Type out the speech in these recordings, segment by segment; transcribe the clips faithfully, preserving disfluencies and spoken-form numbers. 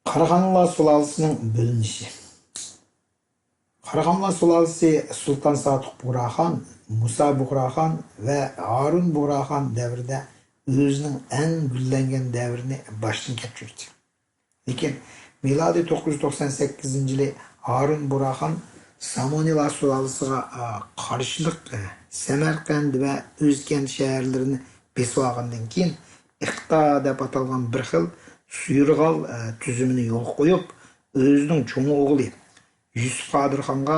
قاراخانلار سۇلالىسىنىڭ بۆلۈنۈشى. قاراخانلار سۇلالىسى سۇلتان ساتۇق بۇغراخان، مۇسا بۇغراخان ۋە ھارۇن بۇغراخان دەۋرىدە ئۆزىنىڭ ئەڭ گۈللەنگەن دەۋرىنى باشتىن كەچۈردى. لېكىن مىلادىي توققۇز يۈز توقسان سەككىزىنچى يىلى ھارۇن بۇغراخان سامانىلار سۇلالىسىغا، ئا، قارشىلىق، ئە، سەمەرقەند ۋە ئۆزكەنت شەھەرلىرىنى بېسىۋالغاندىن كېيىن، ئىقتا دەپ ئاتالغان بىر خىل سۇيۇرغال، ئە، تۈزۈمىنى يولغا قويۇپ، ئۆزىنىڭ چوڭ ئوغلى يۈسۈپ قادىرخانغا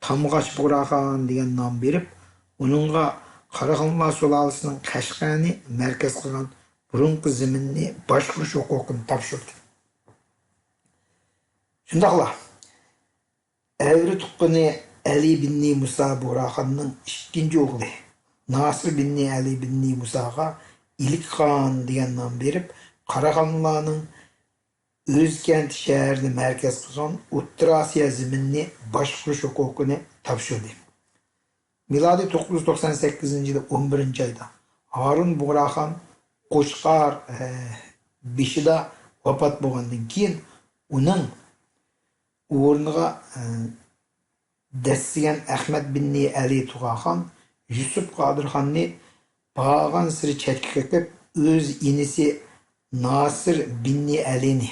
تامغاچ بۇغراخان دېگەن نام بېرىپ، ئۇنىڭغا قاراخانلار سۇلالىسىنىڭ قەشقەرنى مەركەز قىلغان بۇرۇنقى زېمىننى باشقۇرۇش ھوقۇقىنى تاپشۇردى. شۇنداقلا، ئەۋرە تۇغقىنى ئەلى بىننى مۇسا بۇغراخاننىڭ ئىككىنچى ئوغلى ناسىر بىننى ئەلى بىننى مۇساغا ئىلىكخان دېگەن نام بېرىپ، قاراخانلارنىڭ ئۆزكەنت شەھىرىنى مەركەز قىلغان ئوتتۇرا ئاسىيا زېمىنىنى باشقۇرۇش ھوقۇقىنى تاپشۇردى. مىلادىي توققۇز يۈز توقسان سەككىزىنچى يىلى ئون بىرىنچى ئايدا ھارۇن بۇغراخان قوچقار، ئە، بېشىدا ۋاپات بولغاندىن كېيىن، ئۇنىڭ ئورنىغا، ئە، دەسسىگەن ئەخمەت بىننى ئەلى تۇغاخان يۈسۈپ قادىرخاننى بارغانسېرى چەتكە قېقىپ، ئۆز ئىنىسى ناسىر بىننى ئەلىنى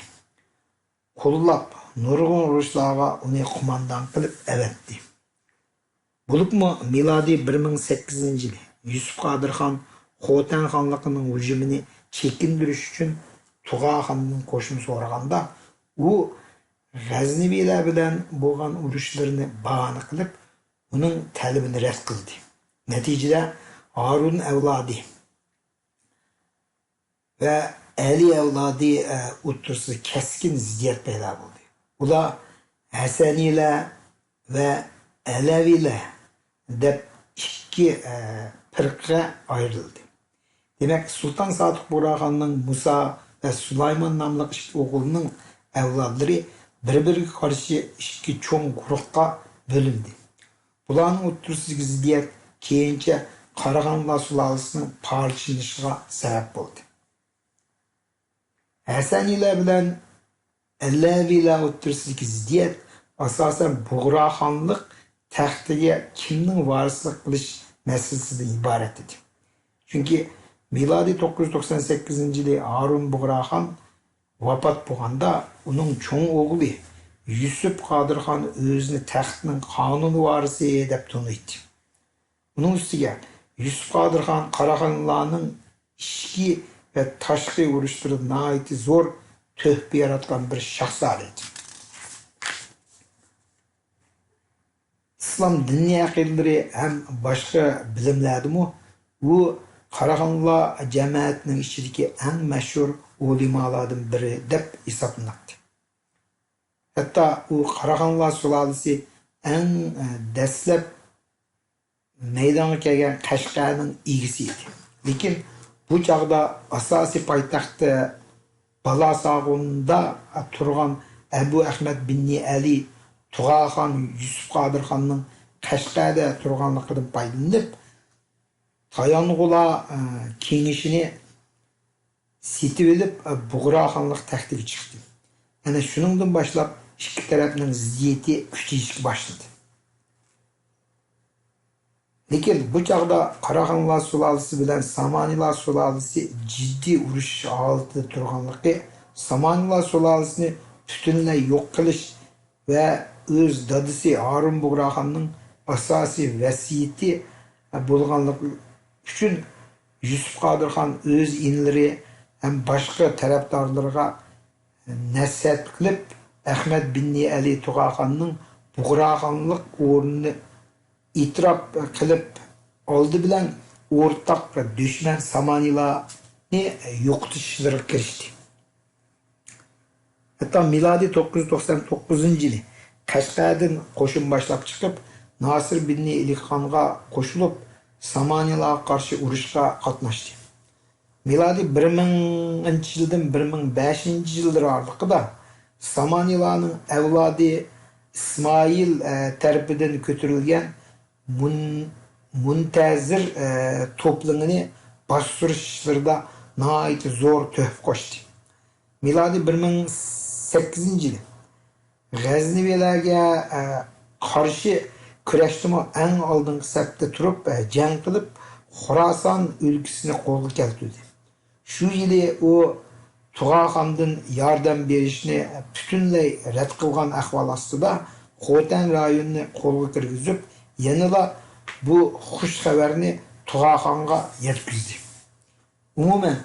قوللاپ، نۇرغۇن ئۇرۇشلارغا ئۇنى قوماندان قىلىپ ئەۋەتتى. بولۇپمۇ مىلادىي بىر مىڭ سەككىزىنچى يىلى يۈسۈپ قادىرخان خوتەن خانلىقىنىڭ ھۇجۇمىنى چېكىندۈرۈش ئۈچۈن تۇغاخاندىن قوشۇن سورىغاندا، ئۇ غەزنىۋىلەر بىلەن بولغان ئۇرۇشلىرىنى باھانە قىلىپ، ئۇنىڭ تەلىپىنى رەت قىلدى. نەتىجىدە، ھارۇن ئەۋلادى ۋە ئەلى ئەۋلادى، ئە، ئوتتۇرىسىدا كەسكىن زىددىيەت پەيدا بولدى. ئۇلار ھەسەنىيلەر ۋە ئەلەۋىيلەر دەپ ئىككى، ئە، پىرقىگە ئايرىلدى. دېمەك، سۇلتان سادىق بۇغراخاننىڭ مۇسا ۋە سۇلايمان ناملىق ئىككى ئوغلىنىڭ ئەۋلادلىرى بىر-بىرىگە قارشى ئىككى چوڭ گۇرۇھقا بۆلۈندى. بۇلارنىڭ ئوتتۇرىسىدىكى زىددىيەت كېيىنچە قاراخانلار سۇلالىسىنىڭ پارچىلىنىشىغا سەۋەب بولدى. ھەسەنىيلەر بىلەن ئەلەۋىيلەر ئوتتۇرىسىدىكى زىددىيەت، ئاساسەن، بۇغراخانلىق تەختىگە كىمنىڭ ۋارىسلىق قىلىش مەسىلىسىدىن ئىبارەت ئىدى. چۈنكى مىلادىي توققۇز يۈز توقسان سەككىزىنچى يىلى ھارۇن بۇغراخان ۋاپات بولغاندا، ئۇنىڭ چوڭ ئوغلى يۈسۈپ قادىرخان ئۆزىنى تەختنىڭ قانۇنىي ۋارىسى دەپ تونۇيتتى. ئۇنىڭ ئۈستىگە يۈسۈپ قادىرخان قاراخانلارنىڭ ئىچكى ۋە تاشقى ئۇرۇشلىرىدا ناھايىتى زور تۆھپە ياراتقان بىر شاخسانە ئىدى. ئىسلام دىنىي ئەقىدىلىرى ھەم باشقا بىلىملەردىمۇ ئۇ قاراخانلار جەمەتىنىڭ ئىچىدىكى ئەڭ مەشھۇر ئۆلىمالاردىن بىرى دەپ ھېسابلىناتتى. ھەتتا ئۇ قاراخانلار سۇلالىسى ئەڭ، ئە، دەسلەپ مەيدانغا كەلگەن قەشقەرنىڭ ئىگىسى ئىدى. لېكىن بۇ چاغدا ئاساسىي پايتەختتە بالاساغۇندا تۇرغان ئەبۇ ئەخمەت بىننى ئەلى تۇغاخان يۈسۈپ قادىرخاننىڭ قەشقەردە تۇرغانلىقىدىن پايدىلىنىپ، تايانغۇلار، ئە، كېڭىشىنى سېتىۋېلىپ، بۇغراخانلىق تەختىگە چىقتى. ئەنە شۇنىڭدىن باشلاپ ئىككى تەرەپنىڭ زىددىيىتى كۈچىيىشكە باشلىدى. لېكىن بۇ چاغدا قاراخانلار سۇلالىسى بىلەن سامانىلار سۇلالىسى جىددىي ئۇرۇش ھالىتىدە تۇرغانلىقى، سامانىلار سۇلالىسىنى پۈتۈنلەي يوق قىلىش ۋە ئۆز دادىسى ھارۇن بۇغراخاننىڭ ئاساسىي ۋەسىيىتى بولغانلىقى ئۈچۈن، يۈسۈپ قادىرخان ئۆز ئىنىلىرى ھەم باشقا تەرەپدارلىرىغا نەسىھەت قىلىپ، ئەخمەت بىننى ئەلى تۇغاخاننىڭ بۇغراخانلىق ئورنىنى ئېتىراپ قىلىپ، ئالدى بىلەن ئورتاق دۈشمەن سامانىلارنى يوقىتىش ئىشلىرىغا كىرىشتى. ھەتتا مىلادىي توققۇز يۈز توقسان توققۇزىنچى يىلى قەشقەردىن قوشۇن باشلاپ چىقىپ، ناسىر بىننى ئىلىخانغا قوشۇلۇپ، سامانىلارغا قارشى ئۇرۇشقا قاتناشتى. مىلادىي بىر مىڭىنچى يىلدىن بىر مىڭ بەشىنچى يىللىرى ئارىلىقىدا سامانىلارنىڭ ئەۋلادى ئىسمائىل، ئە، تەرىپىدىن كۆتۈرۈلگەن مۇن-، مۇنتەزىر، ئە، توپلىڭىنى باستۇرۇش ئىشلىرىدا ناھايىتى زور تۆھپە قوشتى. مىلادىي بىر مىڭ سەككىزىنچى يىلى غەزنىۋىلەرگە، ئە، قارشى كۈرەشتىمۇ ئەڭ ئالدىنقى سەپتە تۇرۇپ، ئە، جەڭ قىلىپ، خوراسان ئۆلكىسىنى قولغا كەلتۈردى. شۇ يىلى ئۇ تۇغاخاندىن ياردەم بېرىشنى پۈتۈنلەي رەت قىلغان ئەھۋال ئاستىدا، خوتەن رايونىنى قولغا كىرگۈزۈپ، يەنىلا بۇ خۇش خەۋەرنى تۇغاخانغا يەتكۈزدى. ئومۇمەن،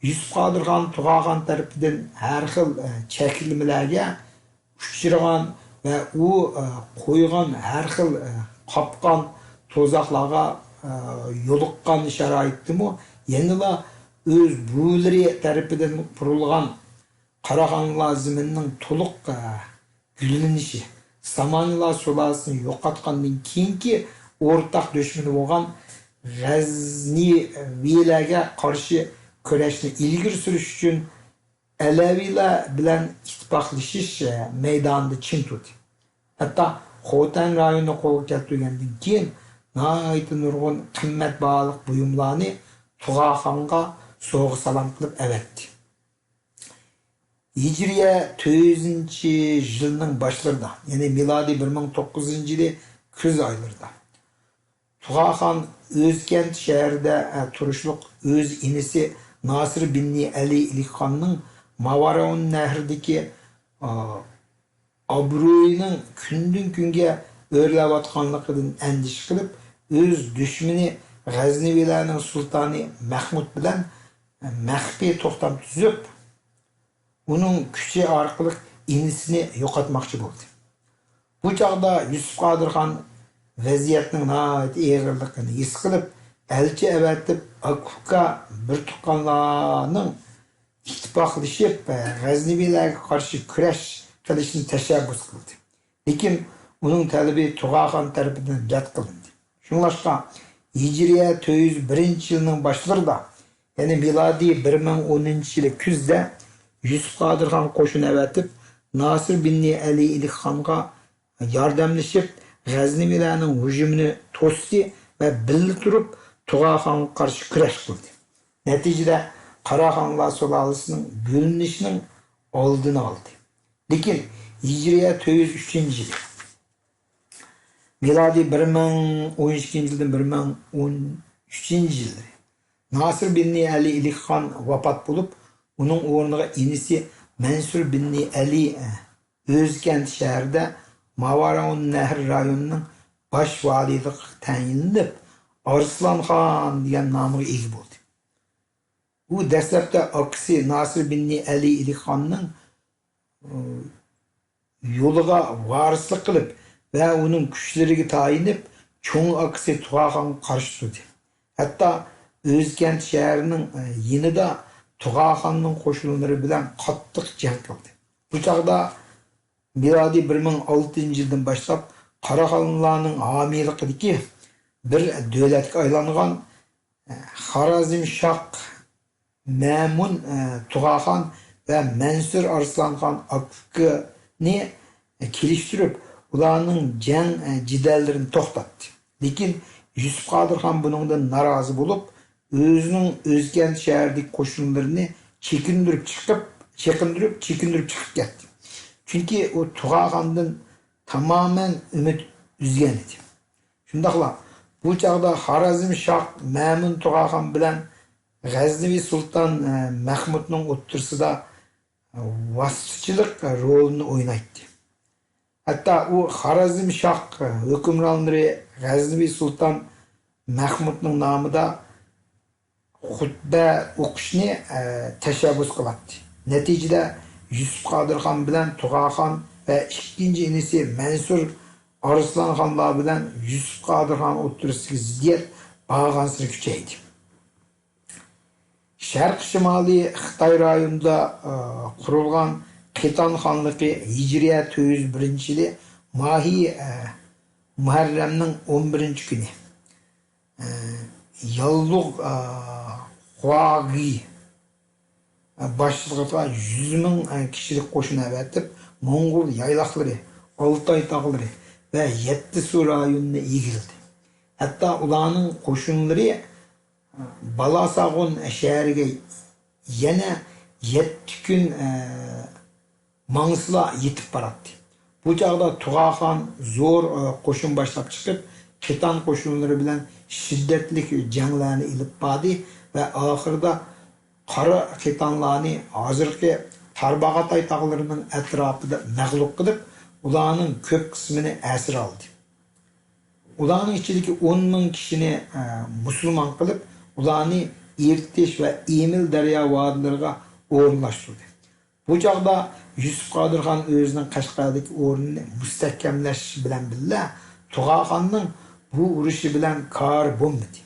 يۈسۈپ قادىرخان تۇغاخان تەرىپىدىن ھەر خىل، ئە، چەكلىمىلەرگە ئۇچرىغان ۋە ئۇ، ئە، قويغان ھەر خىل، ئە، قاپقان، تۇزاقلارغا، ئە، يولۇققان شارائىتتىمۇ يەنىلا ئۆز بوۋىلىرى تەرىپىدىن قۇرۇلغان قاراخانلار زېمىنىنىڭ تولۇق، ئە، گۈللىنىشى، سامانىلار سۇلالىسىنى يوقاتقاندىن كېيىنكى ئورتاق دۈشمىنى بولغان غەزنىۋىلەرگە قارشى كۈرەشنى ئىلگىرى سۈرۈش ئۈچۈن ئەلەۋىلەر بىلەن ئىتتىپاقلىشىش، ئە، مەيدانىدا چىڭ تۇردى. ھەتتا خوتەن رايونىنى قولغا كەلتۈرگەندىن كېيىن، ناھايىتى نۇرغۇن قىممەت باھالىق بۇيۇملارنى تۇغاخانغا سوۋغا سالام قىلىپ ئەۋەتتى. ھىجرىيە تۆت يۈزىنچى يىلنىڭ باشلىرىدا، يەنى مىلادىي بىر مىڭ توققۇزىنچى يىلى كۈز ئايلىرىدا، تۇغاخان ئۆزكەنت شەھىرىدە، ئە، تۇرۇشلۇق ئۆز ئىنىسى ناسىر بىننى ئەلى ئىلىخاننىڭ ماۋاراۋۇن نەھرىدىكى، ئا، ئابرۇيىنىڭ كۈندىن-كۈنگە ئۆرلەۋاتقانلىقىدىن ئەندىشە قىلىپ، ئۆز دۈشمىنى غەزنىۋىلەرنىڭ سۇلتانى مەھمۇد بىلەن مەخپىي توختام تۈزۈپ، ئۇنىڭ كۈچى ئارقىلىق ئىنىسىنى يوقاتماقچى بولدى. بۇ چاغدا يۈسۈپ قادىرخان ۋەزىيەتنىڭ ناھايىتى ئېغىرلىقىنى ھېس قىلىپ، ئەلچى ئەۋەتىپ، ئاكا-ئۇكا بىر تۇغقانلارنىڭ ئىتتىپاقلىشىپ، غەزنىۋىلەرگە قارشى كۈرەش قىلىشنى تەشەببۇس قىلدى. لېكىن ئۇنىڭ تەلىپى تۇغاخان تەرىپىدىن رەت قىلىندى. شۇڭلاشقا، ھىجرىيە تۆت يۈز بىرىنچى يىلنىڭ باشلىرىدا، يەنى مىلادىي بىر مىڭ ئونىنچى يىلى كۈزدە يۈسۈپ قادىرخان قوشۇن ئەۋەتىپ، ناسىر بىننى ئەلى ئىلىخانغا ياردەملىشىپ، غەزنىۋىلەرنىڭ ھۇجۇمىنى توستى ۋە بىللە تۇرۇپ تۇغاخانغا قارشى كۈرەش قىلدى. نەتىجىدە، قاراخانلار سۇلالىسىنىڭ بۆلۈنۈشىنىڭ ئالدىنى ئالدى. لېكىن ھىجرىيە تۆت يۈز ئۈچىنچى يىلى، مىلادىي بىر مىڭ ئون ئىككىنچى يىلدىن بىر مىڭ ئون ئۈچىنچى يىلى ناسىر بىننى ئەلى ئىلىخان ۋاپات بولۇپ، ئۇنىڭ ئورنىغا ئىنىسى مەنسۇر بىننى ئەلى ئۆزكەنت شەھىرىدە ماۋاراۋۇن نەھر رايونىنىڭ باش ۋالىيلىقىغا تەيىنلىنىپ، ئارسلانخان دېگەن نامغا ئىگە بولدى. ئۇ دەسلەپتە ئاكىسى ناسىر بىننى ئەلى ئىلىخاننىڭ يولىغا ۋارىسلىق قىلىپ ۋە ئۇنىڭ كۈچلىرىگە تايىنىپ، چوڭ ئاكىسى تۇغاخانغا قارشى تۇردى. ھەتتا ئۆزكەنت شەھىرىنىڭ يېنىدا تۇغاخاننىڭ قوشۇنلىرى بىلەن قاتتىق جەڭ قىلدى. بۇ چاغدا مىلادىي بىر مىڭ ئالتىنچى يىلدىن باشلاپ قاراخانلارنىڭ ھامىيلىقىدىكى بىر دۆلەتكە ئايلانغان خارازمشاھ مەمۇن، ئە، تۇغاخان ۋە مەنسۇر ئارسلانخان ئاكا-ئۇكىنى كېلىشتۈرۈپ، ئۇلارنىڭ جەڭ، ئە، جېدەللىرىنى توختاتتى. لېكىن يۈسۈپ قادىرخان بۇنىڭدىن نارازى بولۇپ، ئۆزىنىڭ ئۆزكەنت شەھىرىدىكى قوشۇنلىرىنى چېكىندۈرۈپ چىقىپ، چېقىندۇرۇپ، چېكىندۈرۈپ چىقىپ كەتتى. چۈنكى ئۇ تۇغاخاندىن تامامەن ئۈمىد ئۈزگەن ئىدى. شۇنداقلا بۇ چاغدا خارازمشاھ مەمۇن تۇغاخان بىلەن غەزنىۋى سۇلتان، ئە، مەخمۇتنىڭ ئوتتۇرىسىدا ۋاسىتىچىلىق رولىنى ئوينايتتى. ھەتتا ئۇ خارازمشاھ ھۆكۈمرانلىرى غەزنىۋى سۇلتان مەخمۇتنىڭ نامىدا خۇتبە ئوقۇشنى، ئە، تەشەببۇس قىلاتتى. نەتىجىدە، يۈسۈپ قادىرخان بىلەن تۇغاخان ۋە ئىككىنچى ئىنىسى مەنسۇر ئارسلانخانلار بىلەن يۈسۈپ قادىرخان ئوتتۇرىسىدىكى زىددىيەت بارغانسېرى كۈچەيدى. شەرقىي شىمالىي خىتاي رايونىدا، ئە، قۇرۇلغان قېتان خانلىقى ھىجرىيە تۆت يۈز بىرىنچى يىلى ماھى، ئە، مۇھەررەمنىڭ ئون بىرىنچى كۈنى، ئە، ياللۇغ، ئە، خۇاغى، ئە، باشچىلىقىدا يۈز مىڭ، ئە، كىشىلىك قوشۇن ئەۋەتىپ، موڭغۇل يايلاقلىرى، ئالتاي تاغلىرى ۋە يەتتىسۇ رايونىنى ئىگىلىدى. ھەتتا ئۇلارنىڭ قوشۇنلىرى بالاساغۇن شەھىرىگە يەنە يەتتە كۈن، ئە، ماڭسىلا يېتىپ باراتتى. بۇ چاغدا تۇغاخان زور، ئە، قوشۇن باشلاپ چىقىپ، قىتان قوشۇنلىرى بىلەن شىددەتلىك جەڭلەرنى ئېلىپ باردى ۋە ئاخىرىدا قارا قىتانلارنى ھازىرقى تارباغاتاي تاغلىرىنىڭ ئەتراپىدا مەغلۇپ قىلىپ، ئۇلارنىڭ كۆپ قىسمىنى ئەسىر ئالدى. ئۇلارنىڭ ئىچىدىكى ئون مىڭ كىشىنى، ئە، مۇسۇلمان قىلىپ، ئۇلارنى ئىرتىش ۋە ئېمىل دەريا ۋادىلىرىغا ئورۇنلاشتۇردى. بۇ چاغدا يۈسۈپ قادىرخان ئۆزىنىڭ قەشقەردىكى ئورنىنى مۇستەھكەملەش بىلەن بىللە، تۇغاخاننىڭ بۇ ئۇرۇشى بىلەن كارى بولمىدى.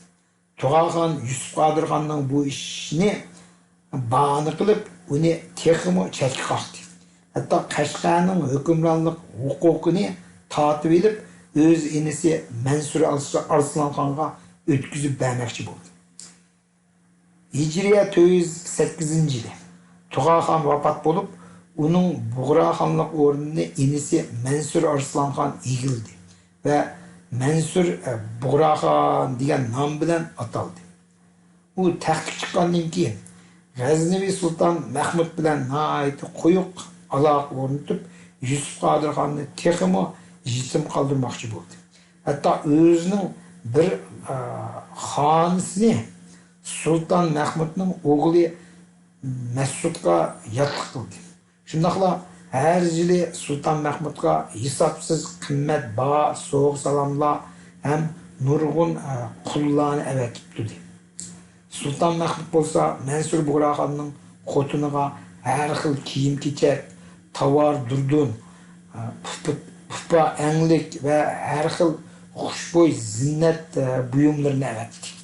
تۇغاخان يۈسۈپ قادىرخاننىڭ بۇ ئىشىنى باھانە قىلىپ، ئۇنى تېخىمۇ چەتكە قاقتى. ھەتتا قەشقەرنىڭ ھۆكۈمرانلىق ھوقۇقىنى تارتىۋېلىپ، ئۆز ئىنىسى مەنسۇر ئارسلانخانغا ئۆتكۈزۈپ بەرمەكچى بولدى. ھىجرىيە تۆت يۈز سەككىزىنچى يىلى تۇغاخان ۋاپات بولۇپ، ئۇنىڭ بۇغراخانلىق ئورنىنى ئىنىسى مەنسۇر ئارسلانخان ئىگىلىدى ۋە مەنسۇر، ئە، بۇغراخان دېگەن نام بىلەن ئاتالدى. ئۇ تەختكە چىققاندىن كېيىن، غەزنىۋى سۇلتان مەھمۇد بىلەن ناھايىتى قويۇق ئالاقە ئورنىتىپ، يۈسۈپ قادىرخاننى تېخىمۇ يېتىم قالدۇرماقچى بولدى. ھەتتا ئۆزىنىڭ بىر، ئە، خانىسىنى سۇلتان مەھمۇدنىڭ ئوغلى مەسۇدقا ياتلىق قىلدى. شۇنداقلا ھەر يىلى سۇلتان مەھمۇدقا ھېسابسىز قىممەت باھا سوۋغا-سالاملار ھەم نۇرغۇن، ئە، قۇللارنى ئەۋەتىپ تۇردى. سۇلتان مەھمۇد بولسا مەنسۇر بۇغراخاننىڭ خوتۇنىغا ھەر خىل كىيىم-كېچەك، تاۋار-دۇردۇن، ئۇپا، ئەڭلىك ۋە ھەر خىل خۇشبۇي زىننەت، ئە، بۇيۇملىرىنى ئەۋەتتى.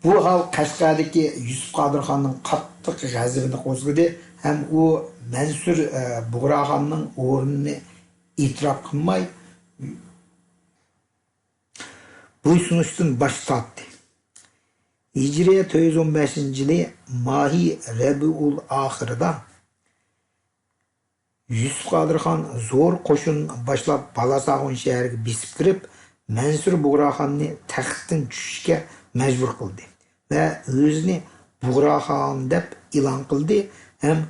بۇ ھال قەشقەردىكى يۈسۈپ قادىرخاننىڭ قاتتىق غەزىپىنى قوزغىدى ھەم ئۇ مەنسۇر، ئە، بۇغراخاننىڭ ئورنىنى ئېتىراپ قىلماي، بويسۇنۇشتىن باش تارتتى. ھىجرىيە تۆت يۈز ئون بەشىنچى يىلى ماھى رەبىئۇل ئاخىرىدا يۈسۈپ قادىرخان زور قوشۇن باشلاپ بالاساغۇن شەھىرىگە بېسىپ كىرىپ، مەنسۇر بۇغراخاننى تەختتىن چۈشۈشكە مەجبۇر قىلدى ۋە ئۆزىنى بۇغراخان دەپ ئېلان قىلدى ھەم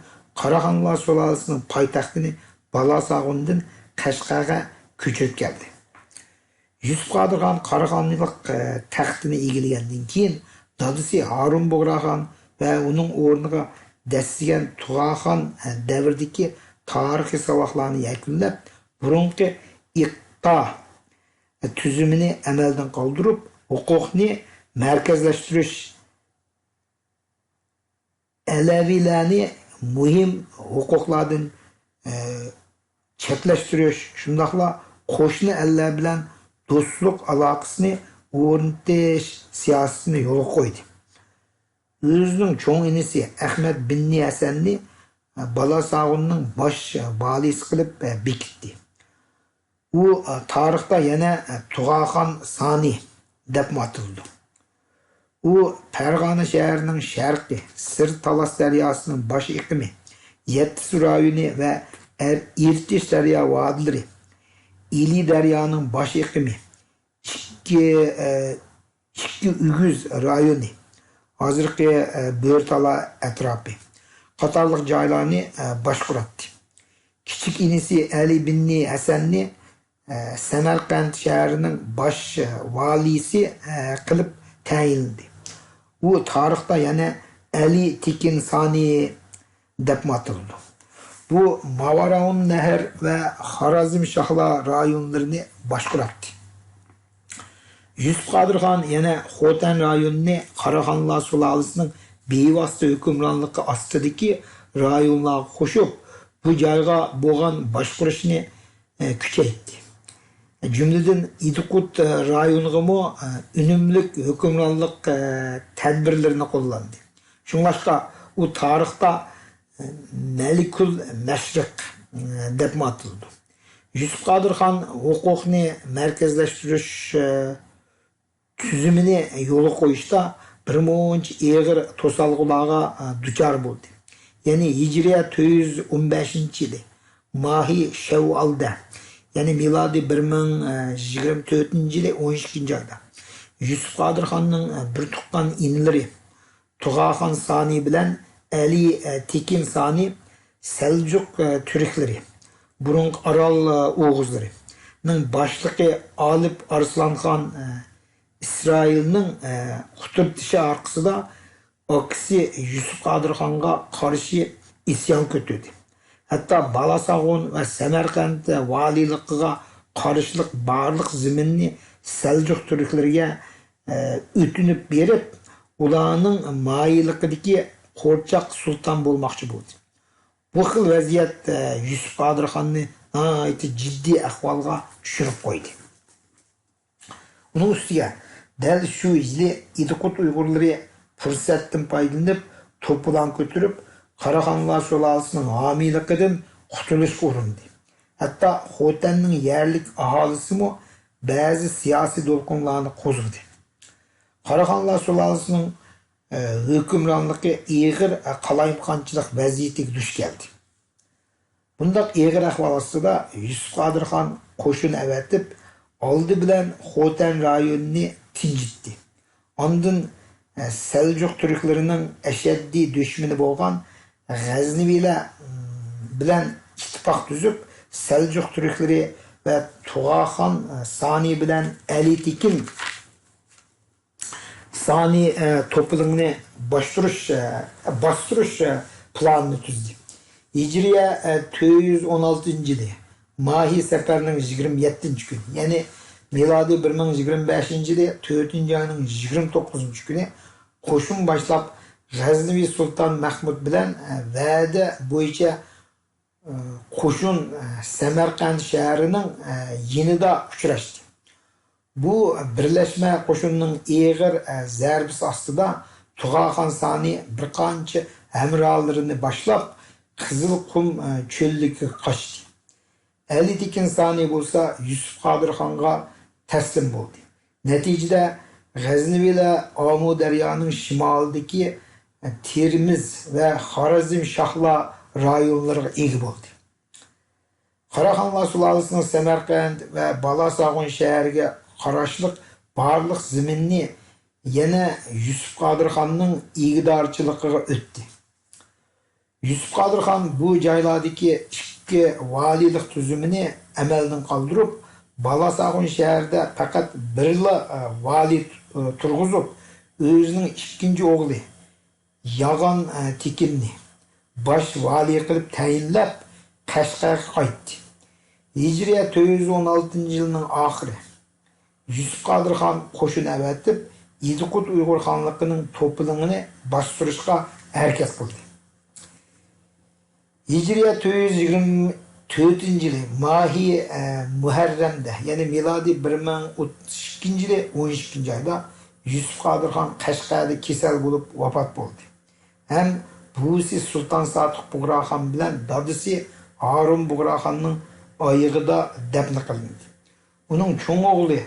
قاراخانلار سۇلالىسىنىڭ پايتەختىنى بالاساغۇندىن قەشقەرگە كۆچۈرۈپ كەلدى. يۈسۈپ قادىرخان قاراخانلىق، ئە، تەختىنى ئىگىلىگەندىن كېيىن، دادىسى ھارۇن بۇغراخان ۋە ئۇنىڭ ئورنىغا دەسسىگەن تۇغاخان، ئە، دەۋرىدىكى تارىخىي ساۋاقلارنى يەكۈنلەپ، بۇرۇنقى ئىقتا، ئە، تۈزۈمىنى ئەمەلدىن قالدۇرۇپ، ھوقۇقنى مەركەزلەشتۈرۈش، ئەلەۋىلەرنى مۇھىم ھوقۇقلاردىن، ئە، چەتلەشتۈرۈش، شۇنداقلا قوشنا ئەللەر بىلەن دوستلۇق ئالاقىسىنى ئورنىتىش سىياسىتىنى يولغا قويدى. ئۆزىنىڭ چوڭ ئىنىسى ئەخمەت بىننى ھەسەننى، ئە، بالاساغۇننىڭ باش ۋالىسى قىلىپ، ئە، بېكىتتى. ئۇ، ئە، تارىختا يەنە، ئە، تۇغاخان سانى دەپمۇ ئاتىلىدۇ. ئۇ پەرغانە شەھىرىنىڭ شەرقى، سىر تالاس دەرياسىنىڭ باش ئېقىمى، يەتتىسۇ رايونى ۋە ئەر-، ئىرتىش دەريا ۋادىلىرى، ئىلى دەريانىڭ باش ئېقىمى، ئىككى، ئە، ئىككى ئۆگۈز رايونى، ھازىرقى، ئە، بۆرتالا ئەتراپى قاتارلىق جايلارنى، ئە، باشقۇراتتى. كىچىك ئىنىسى ئەلى بىننى ھەسەننى، ئە، سەمەرقەنت شەھىرىنىڭ باش ۋالىسى، ئە، قىلىپ تەيىنلىدى. ئۇ تارىختا يەنە ئەلى تېكىن سانى دەپمۇ ئاتىلىدۇ. بۇ ماۋاراۋۇن نەھەر ۋە خارازم شاھلار رايونلىرىنى باشقۇراتتى. يۈسۈپ قادىرخان يەنە خوتەن رايونىنى قاراخانلار سۇلالىسىنىڭ بىۋاسىتە ھۆكۈمرانلىقى ئاستىدىكى رايونلارغا قوشۇپ، بۇ جايغا بولغان باشقۇرۇشنى، ئە، كۈچەيتتى. جۈملىدىن ئىدىقۇت، ئە، رايونىغىمۇ، ئە، ئۈنۈملۈك ھۆكۈمرانلىق، ئە، تەدبىرلىرىنى قوللاندى. شۇڭلاشقا ئۇ تارىختا، ئە، مەلىكۇل مەشرىق، ئە، دەپمۇ ئاتىلىدۇ. يۈسۈپ قادىرخان ھوقۇقنى مەركەزلەشتۈرۈش، ئە، تۈزۈمىنى يولغا قويۇشتا بىر مۇنچە ئېغىر توسالغۇلارغا، ئە، دۇچار بولدى. يەنى ھىجرىيە تۆت يۈز ئون بەشىنچى يىلى ماھى شەۋۋالدا، يەنى مىلادىي بىر مىڭ يىگىرمە تۆتىنچى يىلى ئون ئىككىنچى ئايدا يۈسۈپ قادىرخاننىڭ، ئە، بىر تۇغقان ئىنىلىرى تۇغاخان سانى بىلەن ئەلى، ئە، تېكىن سانى سەلجۇق، ئە، تۈركلىرى، بۇرۇنقى ئارال، ئە، ئوغۇزلىرىنىڭ باشلىقى ئالىپ ئارسلانخان، ئە، ئىسرائىلنىڭ، ئە، قۇتۇرتۇشى ئارقىسىدا ئاكىسى يۈسۈپ قادىرخانغا قارشى ئىسيان كۆتۈردى. ھەتتا بالاساغۇن ۋە سەمەرقەنت ۋالىيلىقىغا قارشىلىق بارلىق زېمىننى سەلجۇق تۈركلىرىگە، ئە، ئۆتۈنۈپ بېرىپ، ئۇلارنىڭ مايىللىقىدىكى قورچاق سۇلتان بولماقچى بولدى. بۇ خىل ۋەزىيەت، ئە، يۈسۈپ قادىرخاننى ناھايىتى جىددىي ئەھۋالغا چۈشۈرۈپ قويدى. ئۇنىڭ ئۈستىگە، دەل شۇ يىلى ئىدىقۇت ئۇيغۇرلىرى پۇرسەتتىن پايدىلىنىپ، توپىلاڭ كۆتۈرۈپ، قاراخانلار سۇلالىسىنىڭ ھامىيلىقىدىن قۇتۇلۇشقا ئۇرۇندى. ھەتتا خوتەننىڭ يەرلىك ئاھالىسىمۇ بەزى سىياسىي دولقۇنلارنى قوزغىدى. قاراخانلار سۇلالىسىنىڭ، ئە، ھۆكۈمرانلىقى ئېغىر، ئە، قالايمىقانچىلىق ۋەزىيىتىگە دۇچ كەلدى. بۇنداق ئېغىر ئەھۋال ئاستىدا يۈسۈپ قادىرخان قوشۇن ئەۋەتىپ، ئالدى بىلەن خوتەن رايونىنى تىنجىتتى. ئاندىن، ئە، سەلجۇق تۈركلىرىنىڭ ئەشەددىي دۈشمىنى بولغان غەزنىۋىلەر، ئىم، بىلەن ئىتتىپاق تۈزۈپ، سەلجۇق تۈركلىرى ۋە تۇغاخان، ئە، سانى بىلەن ئەلى تېكىن سانى، ئە، توپىلىڭىنى باستۇرۇش، ئە، باستۇرۇش، ئە، پىلانىنى تۈزدى. ھىجرىيە، ئە، تۆت يۈز ئون ئالتىنچى يىلى ماھى سەپەرنىڭ يىگىرمە يەتتىنچى كۈنى، يەنى مىلادىي بىر مىڭ يىگىرمە بەشىنچى يىلى تۆتىنچى ئاينىڭ يىگىرمە توققۇزىنچى كۈنى قوشۇن باشلاپ، غەزنىۋى سۇلتان مەھمۇد بىلەن، ئە، ۋەدە بويىچە، ئە، قوشۇن، ئە، سەمەرقەنت شەھىرىنىڭ، ئە، يېنىدا ئۇچراشتى. بۇ بىرلەشمە قوشۇننىڭ ئېغىر، ئە، زەربىسى ئاستىدا تۇغاخان سانى بىر قانچە ھەمراھلىرىنى باشلاپ، قىزىل قۇم، ئە، چۆللۈكىگە قاچتى. ئەلى تېكىن سانى بولسا يۈسۈپ قادىرخانغا تەسلىم بولدى. نەتىجىدە، غەزنىۋىلەر ئامۇ دەريانىڭ شىمالىدىكى، ئە، تېرمىز ۋە خارەزم شاھلار رايونلىرىغا ئىگە بولدى. قاراخانلار سۇلالىسىنىڭ سەمەرقەنت ۋە بالاساغۇن شەھىرىگە قاراشلىق بارلىق زېمىننى يەنە يۈسۈپ قادىرخاننىڭ ئىگىدارچىلىقىغا ئۆتتى. يۈسۈپ قادىرخان بۇ جايلاردىكى ئىككى ۋالىيلىق تۈزۈمىنى ئەمەلدىن قالدۇرۇپ، بالاساغۇن شەھىرىدە پەقەت بىرلا، ئە، ۋالىي، ئە، تۇرغۇزۇپ، ئۆزىنىڭ ئىككىنچى ئوغلى ياغان، ئە، تېكىننى باش ۋالىي قىلىپ تەيىنلەپ، قەشقەرگە قايتتى. ھىجرىيە تۆت يۈز ئون ئالتىنچى يىلنىڭ ئاخىرى. يۈسۈپ قادىرخان قوشۇن ئەۋەتىپ، ئىدىقۇت ئۇيغۇر خانلىقىنىڭ توپىلىڭىنى باستۇرۇشقا ھەرىكەت قىلدى. ھىجرىيە تۆت يۈز يىگىرمە تۆتىنچى يىلى ماھى، ئە، مۇھەررەمدە، يەنى مىلادىي بىر مىڭ ئوتتۇز ئىككىنچى يىلى ئون ئىككىنچى ئايدا يۈسۈپ قادىرخان قەشقەردە كېسەل بولۇپ ۋاپات بولدى. ھەم بوۋىسى سۇلتان ساتۇق بۇغراخان بىلەن دادىسى ھارۇن بۇغراخاننىڭ ئايىغىدا دەپنە قىلىندى. ئۇنىڭ چوڭ ئوغلى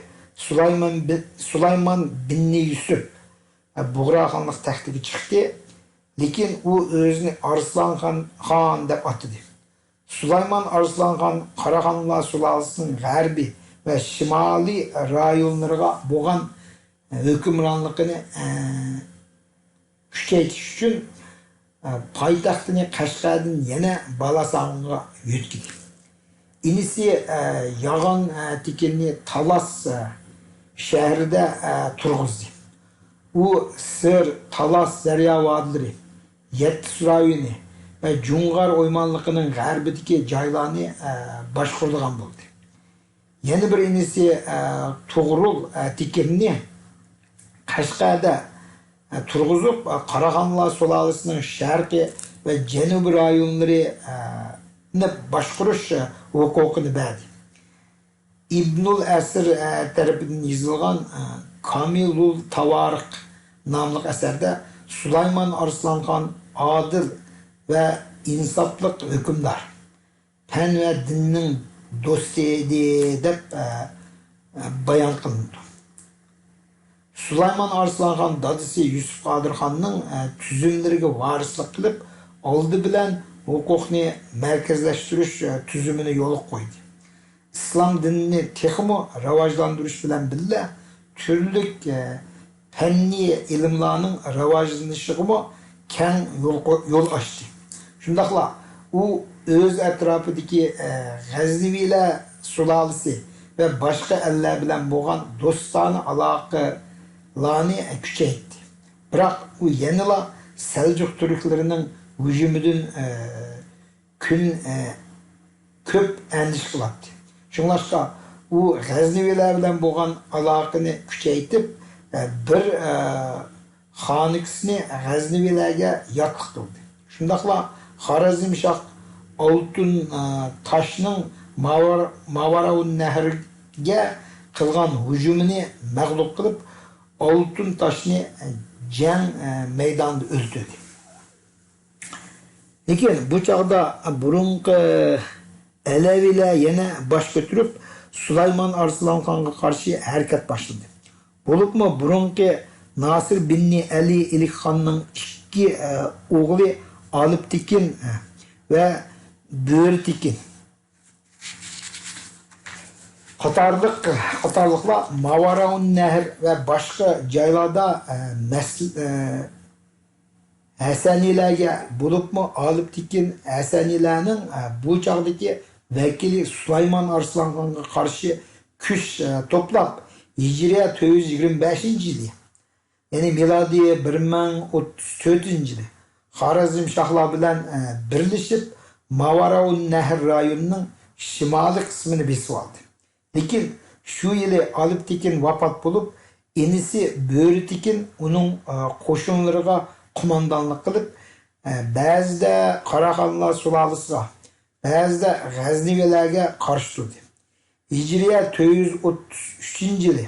سۇلايمان بىن، سۇلايمان بىننى يۈسۈپ بۇغراخانلىق تەختىگە چىقتى، لېكىن ئۇ ئۆزىنى ئارسلانخان خان دەپ ئاتىدى. سۇلايمان ئارسلانخان قاراخانلار سۇلالىسىنىڭ غەربىي ۋە شىمالىي رايونلىرىغا بولغان ھۆكۈمرانلىقىنى، ئە، كۈچەيتىش ئۈچۈن، ئە، پايتەختىنى قەشقەردىن يەنە بالاساغۇنغا يۆتكىدى. ئىنىسى، ئە، ياغان، ئە، تېكىننى تالاس، ئە، شەھىرىدە، ئە، تۇرغۇزدى. ئۇ سىر، تالاس دەريا ۋادىلىرى، يەتتىس رايونى ۋە جۇڭغار ئويمانلىقىنىڭ غەربىدىكى جايلارنى، ئە، باشقۇرىدىغان بولدى. يەنە بىر ئىنىسى، ئە، توغرۇل، ئە، تېكىننى قەشقەردە، ئە، تۇرغۇزۇپ، ئە، قاراخانلار سۇلالىسىنىڭ شەرقىي ۋە جەنۇبىي رايونلىرى، ئە، نى باشقۇرۇش، ئە، ھوقۇقىنى بەردى. ئىبنۇل ئەسىر، ئە، تەرىپىدىن يېزىلغان، ئە، كامىلۇل تاۋارىخ ناملىق ئەسەردە سۇلايمان ئارسلانخان ئادىل ۋە ئىنساپلىق ھۆكۈمدار، پەن ۋە دىننىڭ دوستى ئىدى دەپ، ئە، ئە، بايان قىلىنىدۇ. سۇلايمان ئارسلانخان دادىسى يۈسۈپ قادىرخاننىڭ، ئە، تۈزۈملىرىگە ۋارىسلىق قىلىپ، ئالدى بىلەن ھوقۇقنى مەركەزلەشتۈرۈش، ئە، تۈزۈمىنى يولغا قويدى. ئىسلام دىنىنى تېخىمۇ راۋاجلاندۇرۇش بىلەن بىللە، تۈرلۈك، ئە، پەننىي ئىلىملارنىڭ راۋاجلىنىشىغىمۇ كەڭ يول قو-، يول ئاچتى. شۇنداقلا ئۇ ئۆز ئەتراپىدىكى، ئە، غەزنىۋىلەر سۇلالىسى ۋە باشقا ئەللەر بىلەن بولغان دوستانە ئالاقىلارنى كۈچەيتتى. بىراق ئۇ يەنىلا سەلجۇق تۈركلىرىنىڭ ھۇجۇمىدىن، ئە، كۈن، ئە، كۆپ ئەندىشە قىلاتتى. شۇڭلاشقا ئۇ غەزنىۋىلەر بىلەن بولغان ئالاقىنى كۈچەيتىپ، ئە، بىر، ئە، خانىكىسىنى غەزنىۋىلەرگە ياتلىق قىلدى. شۇنداقلا خارەزمشاھ ئالتۇن، ئە، تاشنىڭ ماۋار-، ماۋاراۋۇننەھرگە قىلغان ھۇجۇمىنى مەغلۇپ قىلىپ، ئالتۇن تاشنى جەڭ، ئە، مەيدانىدا ئۆلتۈردى. لېكىن بۇ چاغدا بۇرۇنقى ئەلەۋىلەر يەنە باش كۆتۈرۈپ، سۇلايمان ئارسلانخانغا قارشى ھەرىكەت باشلىدى. بولۇپمۇ بۇرۇنقى ناسىر بىننى ئەلى ئىلىكخاننىڭ ئىككى، ئە، ئوغلى ئالىپ تېكىن، ئە، ۋە بۆرى تېكىن قاتارلىق، قاتارلىقلار ماۋاراۋۇننەھر ۋە باشقا جايلاردا، ئە، مەس-، ئە، ھەسەنىلەرگە، بولۇپمۇ ئالىپ تېكىن ھەسەنىلەرنىڭ، ئە، بۇ چاغدىكى ۋەكىلى سۇلايمان ئارسلانخانغا قارشى كۈچ، ئە، توپلاپ، ھىجرىيە تۆت يۈز يىگىرمە بەشىنچى يىلى، يەنى مىلادىي بىر مىڭ ئوتتۇز تۆتىنچى يىلى خارەزمشاھلار بىلەن، ئە، بىرلىشىپ، ماۋاراۋۇننەھر رايونىنىڭ شىمالىي قىسمىنى بېسىۋالدى. لېكىن شۇ يىلى ئالىپ تېكىن ۋاپات بولۇپ، ئىنىسى بۆرى تېكىن ئۇنىڭ، ئە، قوشۇنلىرىغا قوماندانلىق قىلىپ، ئە، بەزىدە قاراخانلار سۇلالىسىغا، بەزىدە غەزنىۋىلەرگە قارشى تۇردى. ھىجرىيە تۆت يۈز ئوتتۇز ئۈچىنچى يىلى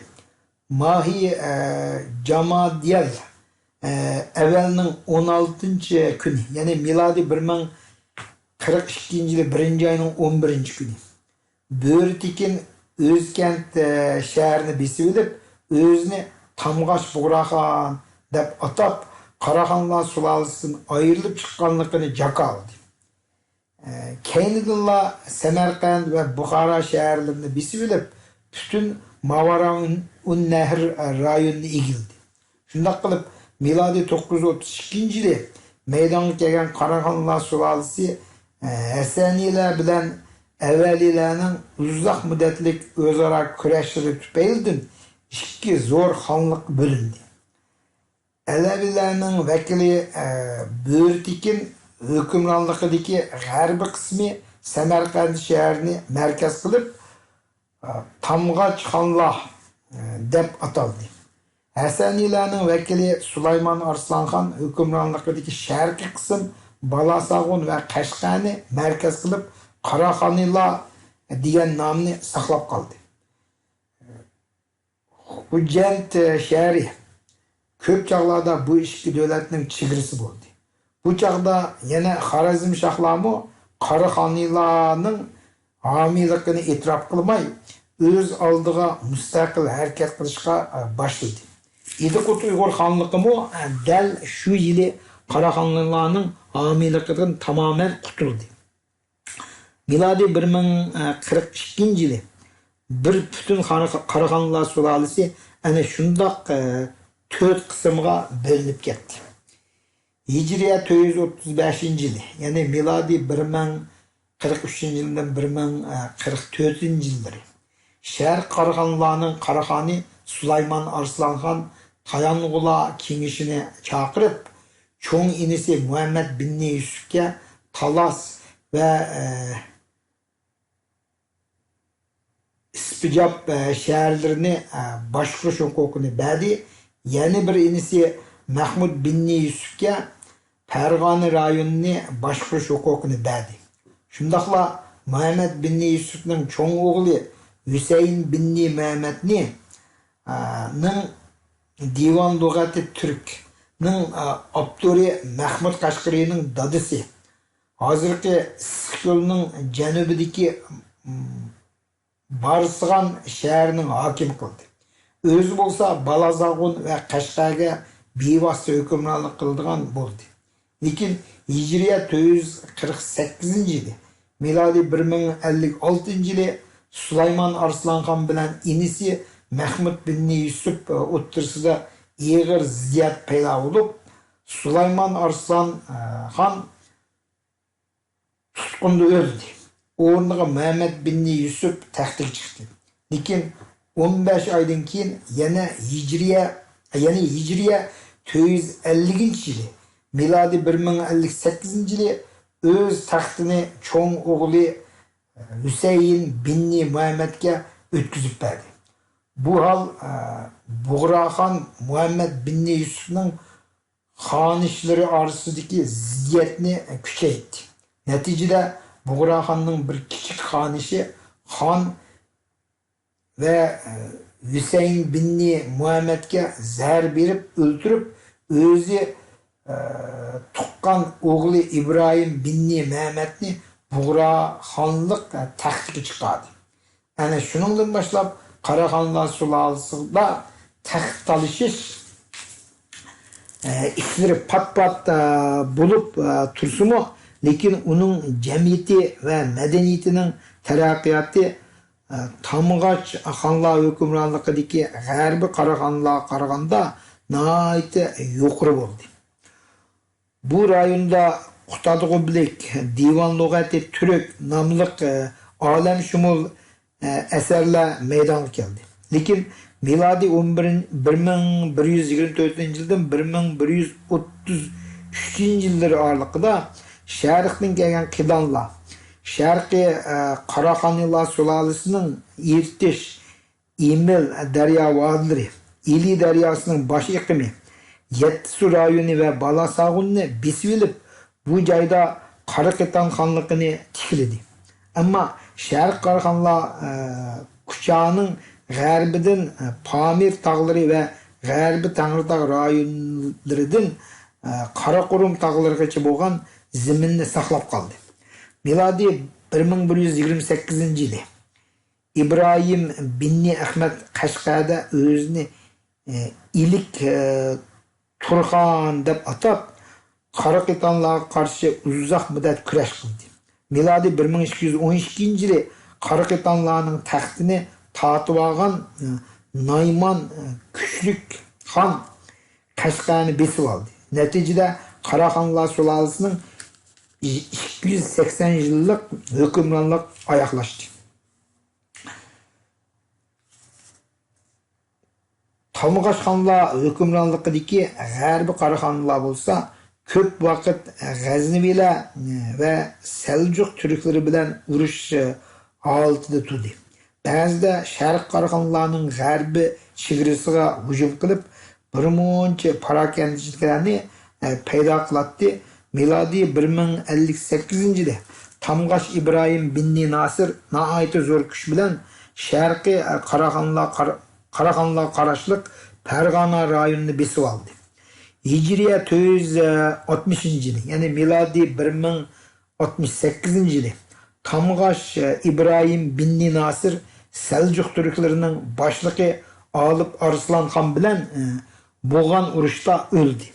ماھى، ئە، جامادىيەل، ئە، ئەۋەلنىڭ ئون ئالتىنچى كۈنى، يەنى مىلادىي بىر مىڭ قىرىق ئىككىنچى يىلى بىرىنچى ئاينىڭ ئون بىرىنچى كۈنى، بۆرى تېكىن ئۆزكەنت، ئە، شەھىرىنى بېسىۋېلىپ، ئۆزىنى تامغاچ بۇغراخان دەپ ئاتاپ، قاراخانلار سۇلالىسىدىن ئايرىلىپ چىققانلىقىنى جاكارلىدى. ئە، كەينىدىنلا سەمەرقەنت ۋە بۇخارا شەھەرلىرىنى بېسىۋېلىپ، پۈتۈن ماۋاراۇننەھر رايونىنى ئىگىلىدى. شۇنداق قىلىپ، مىلادىي توققۇز يۈز ئوتتۇز ئىككىنچى يىلى مەيدانغا كەلگەن قاراخانلار سۇلالىسى، ئە، ھەسەنىيلەر بىلەن ئەۋەلىيلەرنىڭ ئۇزاق مۇددەتلىك ئۆزئارا كۈرەشلىرى تۈپەيلىدىن ئىككى زور خانلىققا بۆلۈندى. ئەلەۋىلەرنىڭ ۋەكىلى، ئە، بۆرىتېكىن ھۆكۈمرانلىقىدىكى غەربىي قىسمى سەمەرقەنت شەھىرىنى مەركەز قىلىپ، ئە، تامغاچخانلار، ئە، دەپ ئاتالدى. ھەسەنىيلەرنىڭ ۋەكىلى سۇلايمان ئارسلانخان ھۆكۈمرانلىقىدىكى شەرقىي قىسىم بالاساغۇن ۋە قەشقەرنى مەركەز قىلىپ، قاراخانىلار دېگەن نامنى ساقلاپ قالدى. خوجەنت شەھىرى كۆپ چاغلاردا بۇ ئىككى دۆلەتنىڭ چېگرىسى بولدى. بۇ چاغدا يەنە خارەزمشاھلارمۇ قاراخانىلارنىڭ ھامىيلىقىنى ئېتىراپ قىلماي، ئۆز ئالدىغا مۇستەقىل ھەرىكەت قىلىشقا، ئە، باشلىدى. ئىدىقۇت ئۇيغۇر خانلىقىمۇ، ئە، دەل شۇ يىلى قاراخانىلارنىڭ ھامىيلىقىدىن تامامەن قۇتۇلدى. مىلادىي بىر مىڭ قىرىق ئىككىنچى يىلى بىر پۈتۈن قارا-، قاراخانلار سۇلالىسى ئەنە شۇنداق، ئە، تۆت قىسىمغا بۆلۈنۈپ كەتتى. ھىجرىيە تۆت يۈز ئوتتۇز بەشىنچى يىلى، يەنى مىلادىي بىر مىڭ قىرىق ئۈچىنچى يىلدىن بىر مىڭ قىرىق تۆتىنچى يىللىرى شەرقىي قاراخانلارنىڭ قاراخانى سۇلايمان ئارسلانخان تايانغۇلار كېڭىشىنى چاقىرىپ، چوڭ ئىنىسى مۇھەممەد بىننى يۈسۈپكە تالاس ۋە، ئە، ئىسپىجاب، ئە، شەھەرلىرىنى، ئە، باشقۇرۇش ھوقۇقىنى بەردى. يەنە بىر ئىنىسى مەھمۇد بىننى يۈسۈپكە پەرغانە رايونىنى باشقۇرۇش ھوقۇقىنى بەردى. شۇنداقلا مۇھەممەد بىننى يۈسۈپنىڭ چوڭ ئوغلى ھۈسەيىن بىننى مۇھەممەدنى، ئە، نىڭ دىۋان لۇغەتى تۈركنىڭ، ئە، ئاپتورى مەھمۇد قەشقىرىنىڭ دادىسى، ھازىرقى ئىسسىقكۆلنىڭ جەنۇبىدىكى، م، بارسىغان شەھىرىنىڭ ھاكىمى قىلدى. ئۆزى بولسا بالازاغۇن ۋە قەشقەرگە بىۋاسىتە ھۆكۈمرانلىق قىلىدىغان بولدى. لېكىن ھىجرىيە تۆت يۈز قىرىق سەككىزىنچى يىلى، مىلادىي بىر مىڭ ئەللىك ئالتىنچى يىلى سۇلايمان ئارسلانخان بىلەن ئىنىسى مەھمۇد بىننى يۈسۈپ ئوتتۇرىسىدا ئېغىر زىددىيەت پەيدا بولۇپ، سۇلايمان ئارسلان، ئە، خان تۇتقۇندا ئۆلدى. ئورنىغا مۇھەممەد بىننى يۈسۈپ تەختكە چىقتى. لېكىن ئون بەش ئايدىن كېيىن يەنە ھىجرىيە، يەنى ھىجرىيە تۆت يۈز ئەللىكىنچى يىلى، مىلادىي بىر مىڭ ئەللىك سەككىزىنچى يىلى ئۆز تەختىنى چوڭ ئوغلى ھۈسەيىن بىننى مۇھەممەدكە ئۆتكۈزۈپ بەردى. بۇ ھال، ئە، بۇغراخان مۇھەممەد بىننى يۈسۈپنىڭ خانىشلىرى ئارىسىدىكى زىددىيەتنى كۈچەيتتى. نەتىجىدە، بۇغراخاننىڭ بىر كىچىك خانىشى خان ۋە، ئە، ھۈسەيىن بىننى مۇھەممەدكە زەھەر بېرىپ ئۆلتۈرۈپ، ئۆزى، ئە، تۇغقان ئوغلى ئىبراھىم بىننى مەمەتنى بۇغراخانلىق، ئە، تەختىگە چىقاردى. ئەنە شۇنىڭدىن باشلاپ قاراخانلار سۇلالىسىدا تەخت تالىشىش، ئە، ئىشلىرى پات-پات، ئە، بولۇپ، ئە، تۇرسىمۇ، لېكىن ئۇنىڭ جەمئىيىتى ۋە مەدەنىيىتىنىڭ تەرەققىياتى، ئە، تامغاچ خانلار ھۆكۈمرانلىقىدىكى غەربىي قاراخانلارغا قارىغاندا ناھايىتى يۇقىرى بولدى. بۇ رايوندا قۇتادغۇبىلىك، دىۋان لۇغەتى تۈرك ناملىق، ئە، ئالەمشۇمۇل، ئە، ئەسەرلەر مەيدانغا كەلدى. لېكىن مىلادىي ئون بىر، بىر مىڭ بىر يۈز يىگىرمە تۆتىنچى يىلدىن بىر مىڭ بىر يۈز ئوتتۇز ئۈچىنچى يىللىرى ئارىلىقىدا شەرقتىن كەلگەن قىدانلار، شەرقىي، ئە، قاراخانىيلار سۇلالىسىنىڭ ئىرتىش، ئىمىل دەريا ۋادىلىرى، ئىلى دەرياسىنىڭ باش ئېقىمى، يەتتىسۇ رايونى ۋە بالاساغۇننى بېسىۋېلىپ، بۇ جايدا قاراقىتان خانلىقىنى تىكلىدى. ئەمما شەرقىي قاراخانلار، ئە، كۇچانىڭ غەربىدىن، ئە، پامىر تاغلىرى ۋە غەربىي تەڭرىتاغ رايونلىرىدىن، ئە، قاراقۇرۇم تاغلىرىغىچە بولغان زېمىننى ساقلاپ قالدى. مىلادىي بىر مىڭ بىر يۈز يىگىرمە سەككىزىنچى يىلى ئىبراھىم بىننى ئەخمەت قەشقەردە ئۆزىنى، ئە، ئىلىك، ئە، تۇرخان دەپ ئاتاپ، قاراقىتانلارغا قارشى ئۇزاق مۇددەت كۈرەش قىلدى. مىلادىي بىر مىڭ ئىككى يۈز ئون ئىككىنچى يىلى قاراقىتانلارنىڭ تەختىنى تارتىۋالغان، ئە، نايمان، ئە، كۈچلۈك خان قەشقەرنى بېسىۋالدى. نەتىجىدە قاراخانلار سۇلالىسىنىڭ ئىككى يۈز سەكسەن يىللىق ھۆكۈمرانلىقى ئاياغلاشتى. تامغاش خانلار ھۆكۈمرانلىقىدىكى غەربىي قاراخانلار بولسا كۆپ ۋاقىت غەزنىۋىلەر ۋە سەلجۇق تۈركلىرى بىلەن ئۇرۇش ھالىتىدە تۇردى. بەزىدە شەرقىي قاراخانلارنىڭ غەربىي چېگرىسىغا ھۇجۇم قىلىپ، بىرمۇنچە پاراكەندىچىلىكلەرنى، ئە، پەيدا قىلاتتى. مىلادىي بىر مىڭ ئەللىك سەككىزىنچى يىلى تامغاش ئىبراھىم بىننى ناسىر ناھايىتى زور كۈچ بىلەن شەرقىي، ئە، قاراخانلار، قارا-، قاراخانلارغا قاراشلىق پەرغانە رايونىنى بېسىۋالدى. ھىجرىيە تۆت يۈز ئاتمىشىنچى يىلى، يەنى مىلادىي بىر مىڭ ئاتمىش سەككىزىنچى يىلى تامغاش، ئە، ئىبراھىم بىننى ناسىر سەلجۇق تۈركلىرىنىڭ باشلىقى ئالىپ ئارسلان خان بىلەن، ئە، بولغان ئۇرۇشتا ئۆلدى.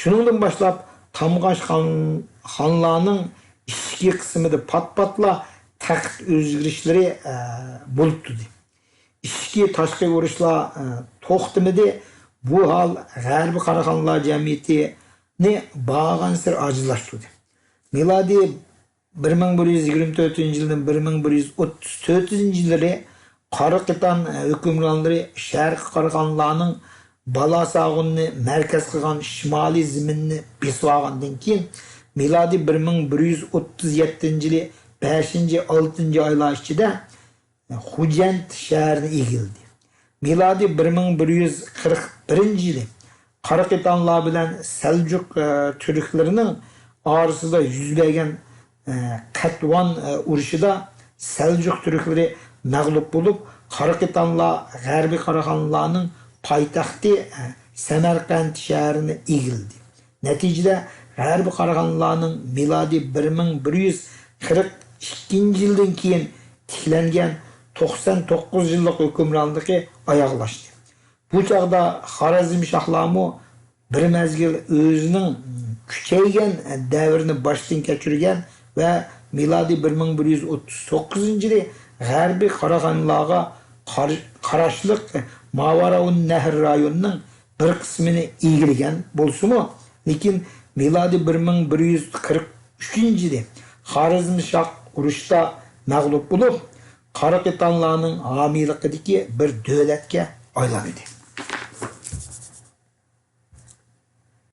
شۇنىڭدىن باشلاپ تامغاش خان-، خانلارنىڭ ئىچكى قىسمىدا پات-پاتلا تەخت ئۆزگىرىشلىرى، ئە، بولۇپ تۇردى. ئىچكى تاشقى ئۇرۇشلار، ئە، توختىمىدى. بۇ ھال غەربىي قاراخانلار جەمئىيىتىنى بارغانسېرى ئاجىزلاشتۇردى. مىلادىي بىر مىڭ بىر يۈز يىگىرمە تۆتىنچى يىلدىن بىر مىڭ بىر يۈز ئوتتۇز تۆتىنچى يىللىرى قاراقىتان ھۆكۈمرانلىرى شەرقىي قاراخانلارنىڭ بالاساغۇننى مەركەز قىلغان شىمالىي زېمىننى بېسىۋالغاندىن كېيىن، مىلادىي بىر مىڭ بىر يۈز ئوتتۇز يەتتىنچى يىلى بەشىنچى، ئالتىنچى ئايلار ئىچىدە خوجەنت شەھىرىنى ئىگىلىدى. مىلادىي بىر مىڭ بىر يۈز قىرىق بىرىنچى يىلى قاراقىتانلار بىلەن سەلجۇق، ئە، تۈركلىرىنىڭ ئارىسىدا يۈز بەرگەن، ئە، قەتۋان، ئە، ئۇرۇشىدا سەلجۇق تۈركلىرى مەغلۇپ بولۇپ، قاراقىتانلار غەربىي قاراخانلارنىڭ پايتەختى، ئە، سەمەرقەنت شەھىرىنى ئىگىلىدى. نەتىجىدە، غەربىي قاراخانلارنىڭ مىلادىي بىر مىڭ بىر يۈز قىرىق ئىككىنچى يىلدىن كېيىن تىكلەنگەن توقسان توققۇز يىللىق ھۆكۈمرانلىقى ئاياغلاشتى. بۇ چاغدا خارەزمشاھلارمۇ بىر مەزگىل ئۆزىنىڭ كۈچەيگەن دەۋرىنى باشتىن كەچۈرگەن ۋە مىلادىي بىر مىڭ بىر يۈز ئوتتۇز توققۇزىنچى يىلى غەربىي قاراخانلارغا قار-، قاراشلىق ماۋاراۋۇننەھر رايونىنىڭ بىر قىسمىنى ئىگىلىگەن بولسىمۇ، لېكىن مىلادىي بىر مىڭ بىر يۈز قىرىق ئۈچىنچى يىلى خارەزمشاھ ئۇرۇشتا مەغلۇپ بولۇپ، قاراقېتانلارنىڭ ھامىيلىقىدىكى بىر دۆلەتكە ئايلانىدۇ.